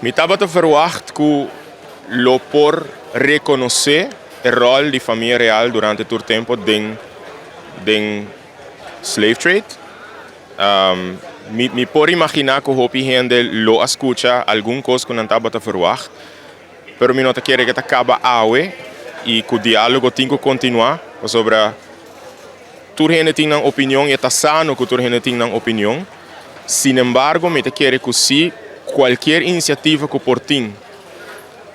Mi tabata verwacht ku lo por rekonosé e ròl di famia real durante tur tempu den den slave trade. Mi por imaginá ku hopi hende lo a skucha algun kos ku nan tabata verwagt, pero mi no ta kere ku ta kaba awe i ku diálogo tin ku kontinuá, pasobra tur hende tin nan opinion i e ta sano ku tur hende tin nan opinion. Sinembargo, mi ta kere ku si kualkier inisiativa ku por tin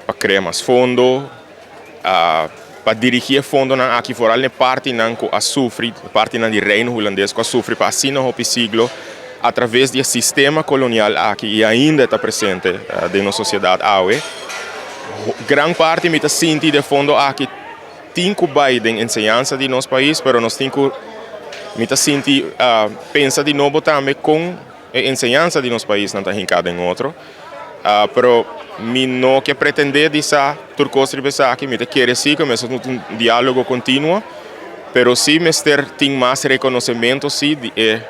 pa krea mas fondo, pa dirigí e fondonan aki foral n'e partinan ku a sufri, partinan di Reino Hulandes ku a sufri pa asina hopi siglo atraves di e sistema kolonial aki i ainda e ta presente den nos sosiedat awe. Gran parti mi ta sinti di e fondo aki tin ku bai den enseñansa di nos pais, pero nos tin ku, mi ta sinti, pensa di nobo tambe kon e enseñansa di nos paisnan ta hinká den otro. Pero mi no ke pretendé di sa tur kos riba esaki, mi ta kere sí ku mester tin un diálogo kontinuo, pero sí mester tin mas rekonosementu sí di e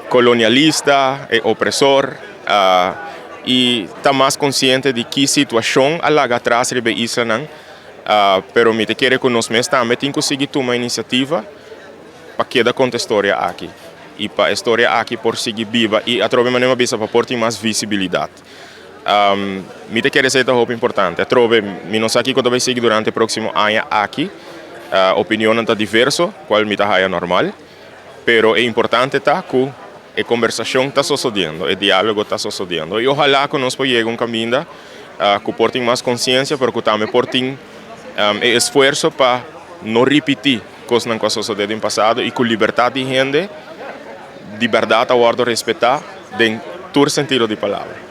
kolonialista, e opresor, i ta mas konsiente di ki situashon a laga atras riba e islanan. Pero mi ta kere ku nos mes tambe tin ku sigui tuma inisiativa pa keda konta e storia aki i pa e storia aki por sigui biba i atrobe manera mi a bisa pa por tin mas visibilidat. Mi ta kere esei ta hopi importante. Atrobe mi no sa kiko ta bai sigui durante e próksimo aña aki. Opinionnan ta diverso, kual mi ta haya normal, pero e importante ta ku e kombersashon ta sosodiendo, e diálogo ta sosodiendo i ohalá ku nos por yega un kaminda ku por tin mas konsiensia pero ku tambe por tin e esfuerso pa no ripití Kosnan ku a sosodé den pasado i ku libertat di hende di bèrdat a wòrdu respetá den tur sentido di palabra.